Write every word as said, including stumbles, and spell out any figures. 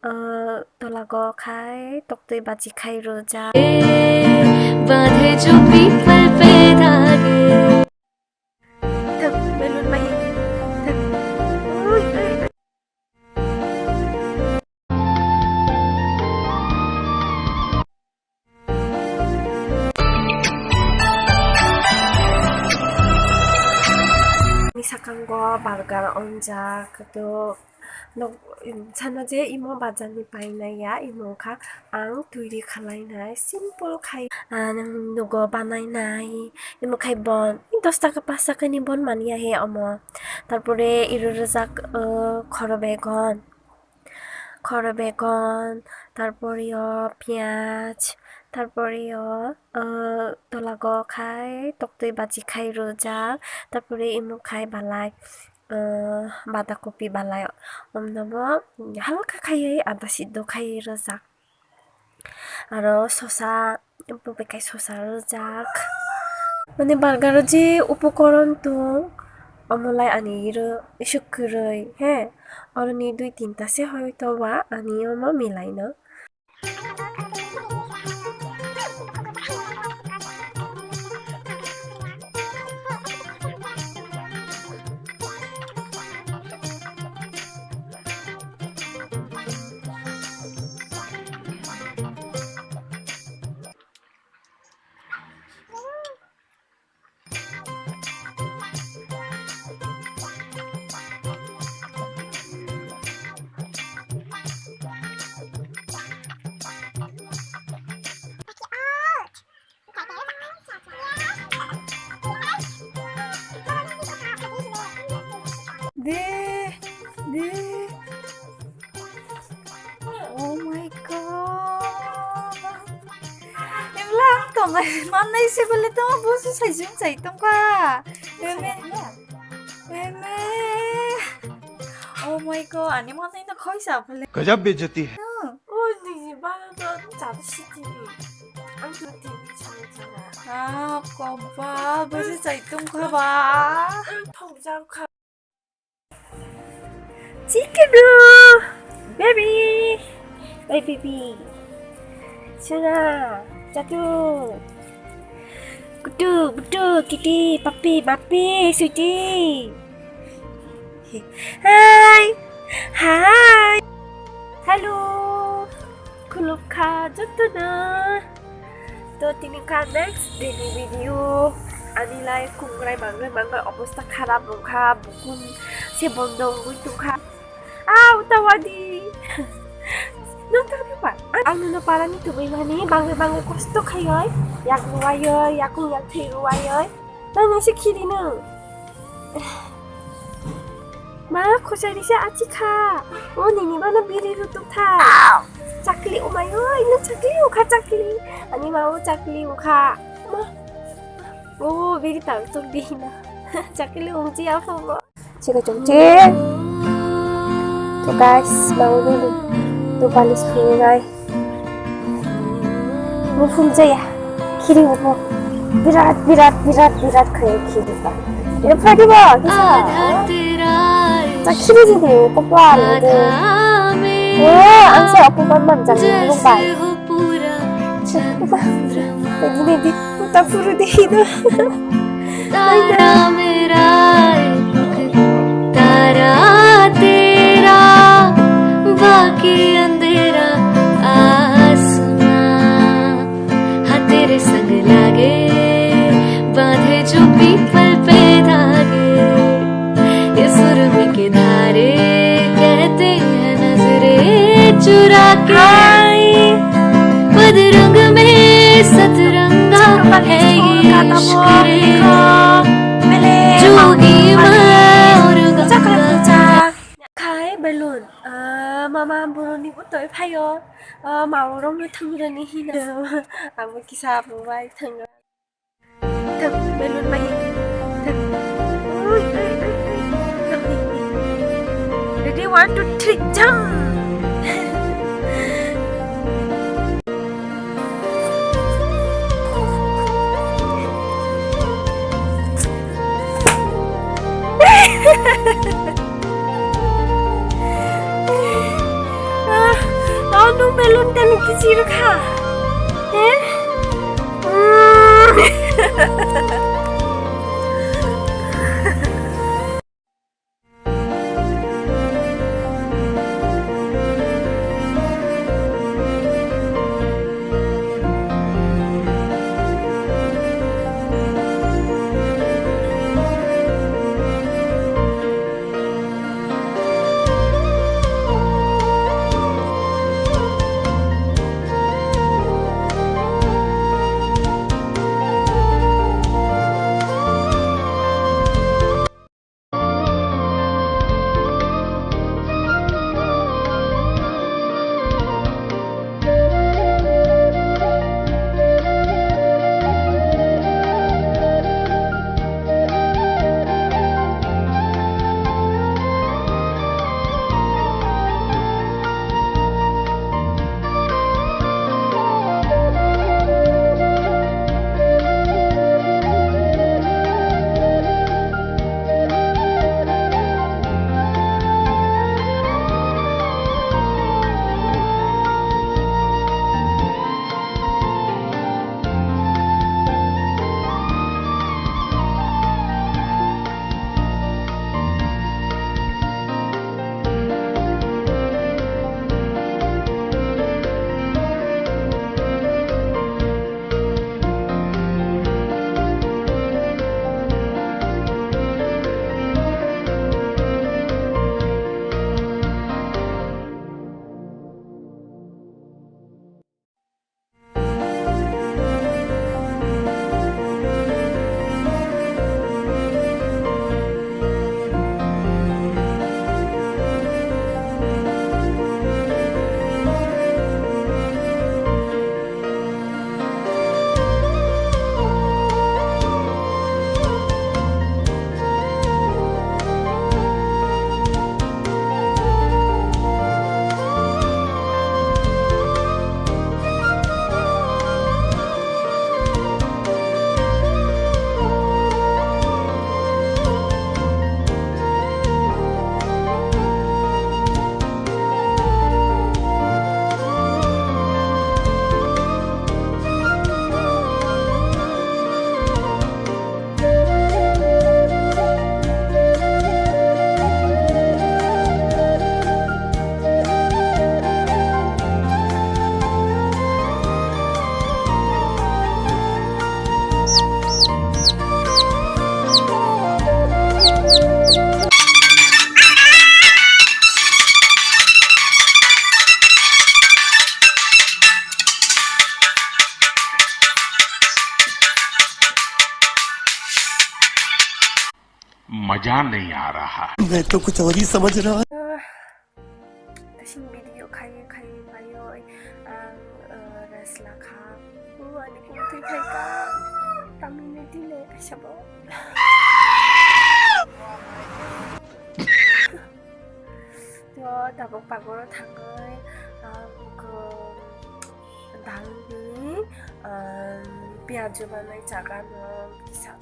Ah, tolago khai toktwi baji khai rwjak. Baadhe jo peepal pe dhage. Thak, balloon bai. Thak. Ui, ui, ui. Ni sakango burger onjak, to nok, sana je imo bazar ni painai ya, imo kha ang twi ri khalai nai, simple khai, ah, nang nugo banai nai, imo khai bon, dos taka, pas taka ni bon manya he omo, tarpore iro rwjak, ah, khoro begon. Khoro begon, tarpore o piyaj, tarpore o, ah, tolago khai toktwi baji khai rwjak, tarpore imo khai balai, ah, bada kopi balai, omnobo halka khaiwi ada siddo khai rwjak. Aro sosa, Bo bekai sosa rwjak. Mane burger o je upukoron tong, omo lai ani iro isuk kwrwi, he. Oroni dui tinta se hoito ba ani omo milai no. De, de. Oh my God. Emla ang tongnai mannai se bole to bosi saijung chai tongkha. Eme, eme. Oh my God, ani mannai no khoi sa bole. Gajab bejati hai. Hmm. Oh, ni ba to chata siti. Ang to tini chai chana. Ah, koba, bosi chai tongkha ba. Thok jam kha. Chicken, baby, hey baby, suna, chatu, kutu, kutu, kiti, papi, mapi, sweetie, hi, hi, hello. Khulumkha jotono. To tini kha next daily video. Ani lai kungrai mangrai mangrai obosta kharap wngkha, bukung se bondo wngwi tongkha. Au tawadi. Nang tamo ba? Ang nono parani tubui mani bangwi bangwi kosto khaioi. Yak ruwaioi, yakung yak thwi ruwaioi. Nang nang se khiri nang. Ma, khosai risa achi kha. O nini mano biri rutuk tha. Chakli umai oi, no chakli ukha chakli. Ani ma o chakli ukha. Ma. O biri tar tuk di na. Chakli umchi ya kho. Chika chum chi. To guys, ma o dulu. To palis phungai. Muphum jaya, khiri upo. Birat, birat, birat, birat khayo khiri ba. Ino phadi ba, kisa. Ta khiri jini, kopal de. Eh, ang sa aku mamam jang ni rupai. Jini di, uta puru di hino. तारा मेरा एक तारा तेरा, बाकी अंधेरा आसमां। हाँ, तेरे संग लागे, बांधे जो पीपल पे धागे। ये सुरमे के धारे कहते हैं नजरे चुरा के। बदरंग में सतरंगा है ये इश्क रे। जोगी मैं और Ganga. Khai balloon, ah, mama boroni butoi phaio, ah, maorokno thangrani hino. Abo kisa abo bai thangra. Thak, balloon bai. Thak. Ui, ui, ui, ui. Thak. Ready, one, two, three, jump. Nung belun tani kichir kha. Eh? मजा नहीं आ रहा। मैं तो कुछ और ही समझ रहा। Kasing video khai khai bai oi ang, eh, rest la kha. O ani kung twi khai ka. Tamni twi le kaisa bo. To tabuk pagoro thangwi ang ko dalni, eh, piyaj manai chaga no kisa.